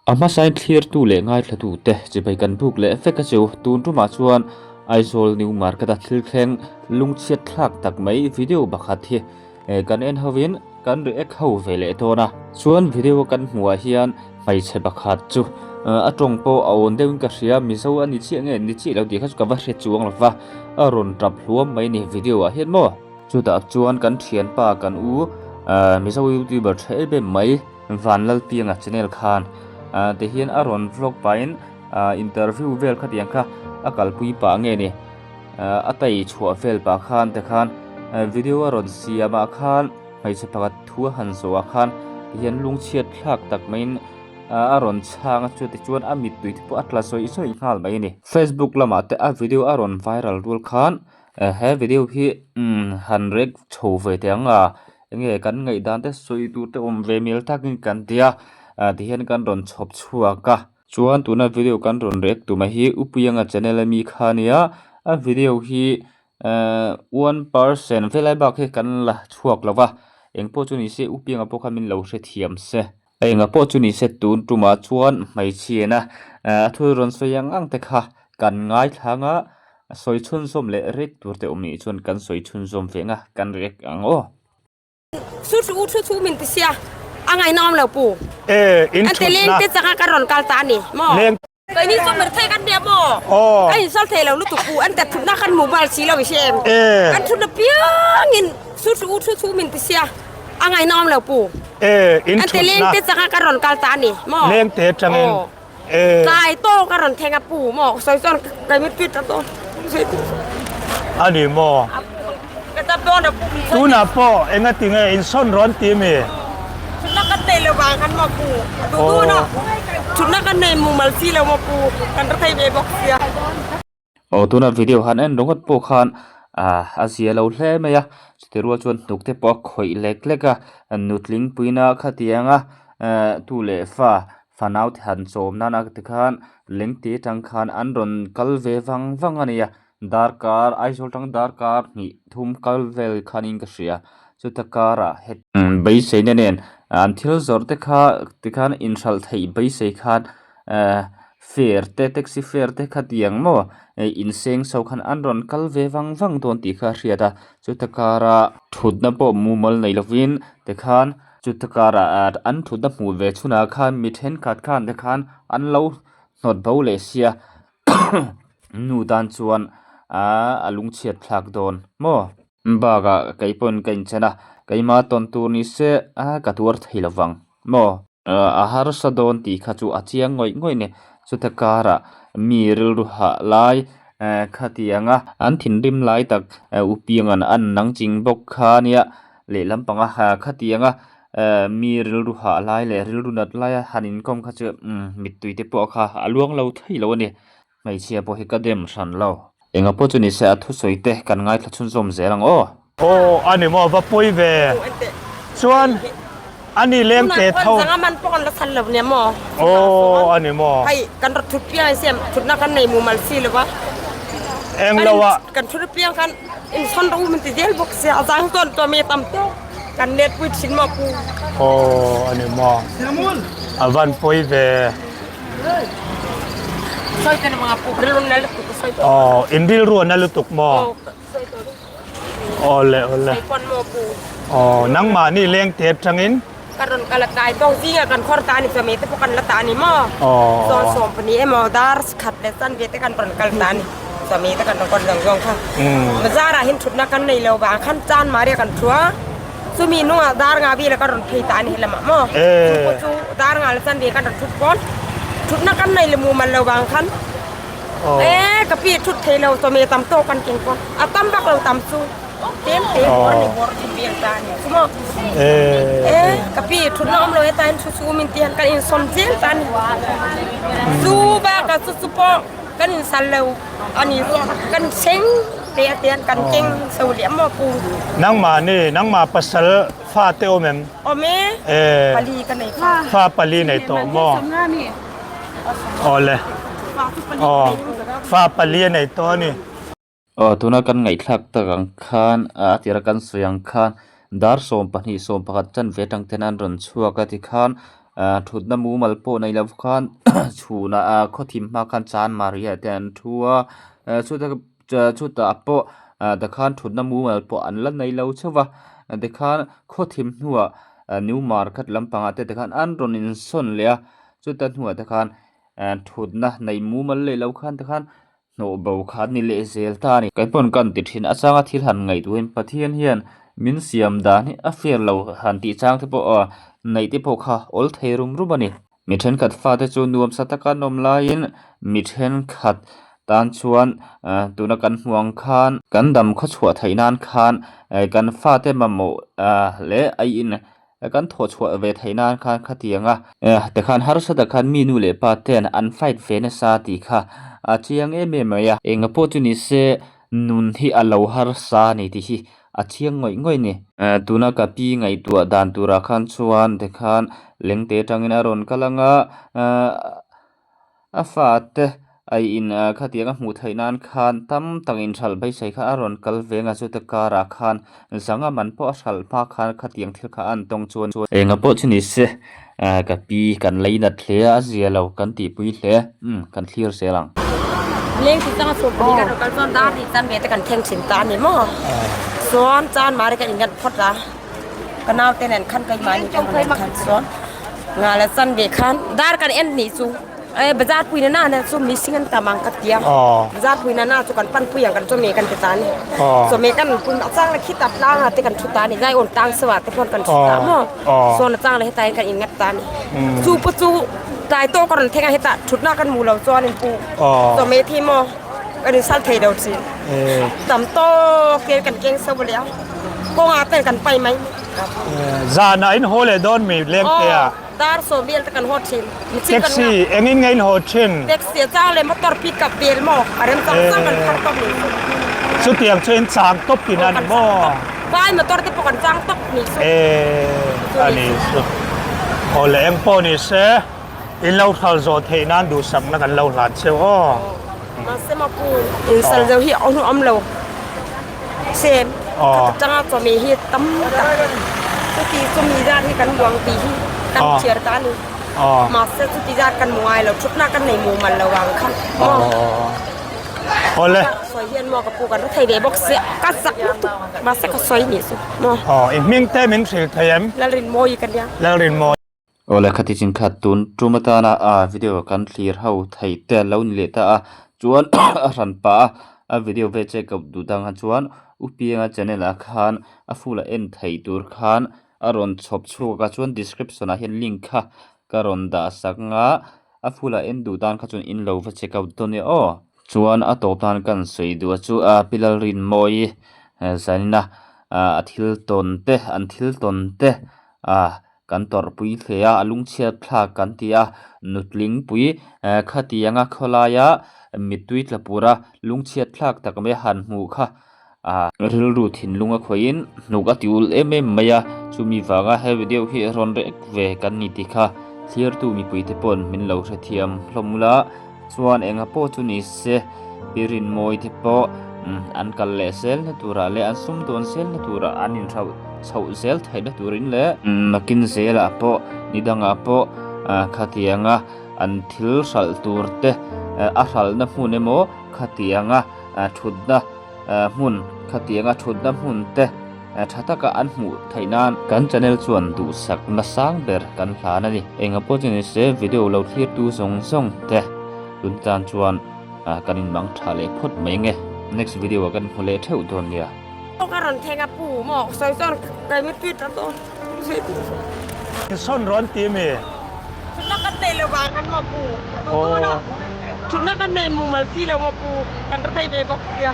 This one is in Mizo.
A hmasain thlirtu leh ngaithlatute chibai kan buk leh vek a chu. Tun tumah chuan Aizawl New Market-a thil thleng lungchhiat thlak tak mai video pakhat hi kan en hovin kan react ho ve leh dawn a. Chuan video kan hmuhah hian hmeichhe pakhat chu a tawng pawh a awn deuhin ka hria, Mizo a ni chiah nge ni chiah lo tih kha chu ka va hre chuang lo va, a rawn tap hluam mai ni video ah hian maw. Chutah chuan kan thianpa kan u Mizo youtuber tha em em mai Vanlalpianga channel khan ti hian a rawn vlog pahin interview vel khatiang kha a kalpui pah nge ni a tai chhuah vel pah khan te khan video a rawn siam ah khan hmeichhe pakhat thu a han zawh ah khan ti hian lungchhiat thlak tak maiin a rawn chhang a chuti chuan a mittui te pawh a tla zawih zawih nghal mai a ni. Facebook lamah te a video a rawn viral rual khan he video hi han rek chho ve teh ang a enge kan ngaihdan te sawi tur te awm ve mial takin kan ti a ah tihian kan rawn chhawp chhuak a chuan tuna video kan rawn react tum a hi upuianga channel ami kha ania a video hi ehh one percent velai bak hi kan la chhuak lo va engpawh chu ni se upianga pawh kha min lo hrethiam se. Enga pawh chu ni se tun tumah chuan hmeichhiana a thil rawn sawi ang ang te kha kan ngaithlang a, sawi chhunzawm leh rek tur te awm nih chuan kan sawi chhunzawm ve ang a, kan rek ang aw. Su thu thu thu min ti sia a ngaihnawm lo pu. E in An te leng thutna. te changa ka rawn kal ta a ni maw. Leng. Keini chu mir thei kan nia maw? Aw. Ka insal thei lo lutuk u, an tet thutna khan mobile si lo i hre em? E. Kan thutna piangin su thu u thu thu min ti sia, a ngaihnawm lo pu. E, in An te leng thutna. te changa ka rawn kal ta a ni maw? Leng te tangin. Aw. E. Tlai tawk a rawn thleng a pu maw? Sawi chuan kai mit pit a tawn. A ni maw? A pu, ka tap dawn a pu. Tunah pawh engatinge insawn rawn ti mi? Thutna kan nei lo vang khan maw pu? Duh duh na thutna kan nei mumal si lo maw pu? Kan ra thei ve bawk sia. Aw tuna video han en ringawt pawh khan ah a zia lo hle mai a chutih rual chuan hnuk te pawh a khawih lek lek a nutling puina khatiang a eh tu leh fa fanau te han chawm nan a tikhan lengte atang khan an rawn kal ve vang vang a ni a. Darkar Aizawl tang darkar hnih thum kal vel khanin ka hria chuta karah het beiseina nen an thil zawrh te kha tikhan inhralh theih beisei khan ehh fare te taxi fare te khatiang maw inseng so khan an rawn kal ve vang vang dawn tih kha a hriat a chuta kara thutna pawh mumal nei lovin tikhan chuta karah an thutna hmuh ve chhunah khan mi thenkhat khan tikhan an lo hnawt bo leh sia. Nu tan chuan aaa a lungchhiat thlak dawn maw? Bakah kei pawn ka inchen a, keima tawn tur ni se a ka tuar thei lo vang maw? A harsa dawn tih kha chu a chiang ngawih ngawih a ni. Chuta karah mi rilru hah lai khatianga an thinrim lai tak Upianga'n an nang ching bawk kha nia lehlam panga khatianga mi rilru hah lai leh rilru nat laia han inkawm kha chu mittui te pawh kha a luang lo thei lo a ni. Hmeichhia pawh hi ka dem hran lo. Enga pawh chu ni se a thusawi te kan ngaithla chhunzawm zel ang aw. Aw a ni maw va pawi ve. Chuan a ni leng te tho. Aw a ni maw. Eng lo ah. Kan let pui thin maw pu. Aw ani maw. A van pawi ve. Sawi te mga pu rilru na lutuk sawi to. Aw in rilru na lutuk maw. Aw le aw le. Sawi pon maw pu. Aw nangmah ni leng te atangin. Ka rawn kal a tlai tawk zinga kan khawr ta ni chawhmeh te pawh kan la ta ni maw. Aw. Sawn sawm pahnih emaw dar khat leh chanve te kan rawn kal ta ni. Chawhmeh te kan rawn kawn zawng zawng kha. Bazar ah hin thutna kan nei lo vang khan chan maria kan thu a. Chumi nungah dar nga vel a ka rawn phei ta a ni helamah maw. Chu pawh chu dar nga leh chanve kan rawn thut pawn thutna kan nei le mumal lo vang khan e ka pi thut thei lo chawhmeh tam tawk kan keng pawn a tam vak lo tam chu tlem te bawr ni bawr thut vel ta a ni chu maw. E ka pi thutna awm lo heta hin thu chu min ti hian kan insawm zel ta a ni. Chu bakah chu chu pawh Kan in sal lo a ni kan seng te a tian kan keng so liam maw pu. Nangmah ni nangmah pasal fa te awm em? Awm e. Eh. Pali ka nei fa. Fa pali nei tawh maw? Awle. Aw. Fa pali a nei tawh a ni. Aw tuna kan ngaihthlak tak ang khan a tira kan sawi ang khan dar 12 11 chanve atang ten an rawn chhuak a tikhan. Thutna mumal pawh nei lo khan chhunah ah khawthim hma khan chan maria te an thu a chutah chutah pawh tikhan thutna mumal pawh an la nei lo chauh va tikhan khawthim hnuah new market lampangah te tikhan an rawn insawn leh a chuta hnuah te khan thutna nei mumal leh lo khan tikhan Hnawh bo kha ni leh zel ta a ni. Kei pawn kan ti thin a changa thil han ngaihtuahin Pathian hian min siam dan hi a fair lo han tih chang te pawh aw neih te pawh kha awl thei rum rum a ni. Mi thenkhat fate chu nuamsa taka an awm laiin mi thenkhat tan chuan tuna kan hmuh ang khan kan dam khawchhuah theih nan khan kan fate mamawh leh aiin Kan thawh chhuah ve theih nan khan khatiang a. Tikhan harsa tak khan mi nu leh pa ten an fight ve nasa tih kha a chiang em em mai a. Enga pawh chu ni se nun hi a lo harsa a ni tih hi a chiang ngawih ngawih a ni. Tuna ka pi ngaihtuah dan turah khan chuan tikhan lengte atangin a rawn kal ang a. A fate ai in khatiang a hmuh theih nan khan tam tak inhralh beisei kha a rawn kal ve nga chuta karah khan zanga man pawh a hralh hma khan khatiang thil kha an tawng chuan enga pawh chu ni se ka pi kan lei nat hle a zia lo kan tihpui hle umm kan thlir zel ang. Leng ti changa chhuk pahnih kan rawn kal chuan dar tih chan ve te kan thleng thin ta a ni maw? Chuan chan mari kan ingan phawt a. Ka naute nen khan keimahni ka rawn en khan chuan nga la chan ve khan dar kan en nih chu e bazar pui na na chu missing an tam ang ka tia bazar pui na na chu kan pan pui ang kan chawhmeh kan ti ta ni chawhmeh kan pun a chang la khita tlang ah te kan thu ta ni zai awn tlang sawa te pawn kan thu ta maw sawn a chang la heta hian kan in ngat ta ni chu pawh chu tlai tawk a rawn thleng a heta thutna kan hmu lo chuan in pu chawhmeh thi maw kan in sal thei lo thin tam tawk te kan keng so a. Kawngah ten kan pai mai. Zanah in haw leh dawn mi leng te a? Dar sawm vel te kan haw thin. Taxi engin nge in haw thin? Taxi a chang leh motor pick up vel maw a rem chang chang kan phar tawp ni chu. Chutiang chu in chang tawp tin a ni maw? Vai motor te pawh kan chang tawp ni chu. E a ni chu. Aw le eng pawh ni se in lo hral zawh theih nan duhsakna kan lo hlan cheu aw. Mahse maw pu in sal zo hi a awm awm lo. Sem khat atanga chawhmeh hi tam tak chuti chumi zat hi kan buang tih hi kan chhiar ta a ni. Mahse chuti zat kan hmu ngai lo thutna kan nei mumal lo ang kha maw. Awle. Sawi hian maw ka pu kan hre thei ve bawk sia ka zak lutuk mahse ka sawi nih chu maw. I hming te min hrilh thei em? Lalrinmawi ka nia. Lalrinmawi. Awle khati chin khat tun tum atana a video kan thlir ho thei te lo ni leh ta a chuan a hran pah a a video ve che keuh duh dang ah chuan u pianga channel ah khan a full a en theih tur khan a rawn chhawp chhuak a chuan description ah hian link kha ka rawn dah sak ang a a full a en duh tan kha chuan in lo va check out dawn nia aw chuan a tawp nan kan sawi duh a chu a pi Lalrinmawii zanin a a thil tawn te an thil tawn te ah. Kan tawrhpui hle a, a lungchhiat thlak kan ti a, nutlingpui khatianga khawlaia mittui tla pura lungchhiat thlak tak mai han hmuh kha rilru thinlung a khawihin hnuk a ti ul em em mai a, chumi vanga he video hi rawn rek ve kan ni tih kha thlirtu mipuite paw'n min lo hrethiam hlawm ula, chuan enga pawh chu ni se pi Rinmawite pawh an kal leh zelna turah leh an sumdawn zelna turah an inhrauh chhoh zel theihna turin leh nakin zelah pawh ni dangah pawh khatianga an thil hralh tur te a hralhna hmun emaw khatianga thutna hmun khatianga thutna hmun te tha taka an hmuh theih nan kan channel chuan duhsak nasang ber kan hlan a ni. Enga pawh chu ni se video lo thlirtu zawng zawng te tun tan chuan kan inmang tha leh phawt mai nge next video ah kan hmu leh theuh dawn nia. Ka rawn thleng a pu maw sawi chuan kai mit tui ta dawn. Sawn rawn ti mi? Thutna kan nei lo vang kan maw pu. Thutna kan nei mumal si lo maw pu kan ra thei ve bawk sia.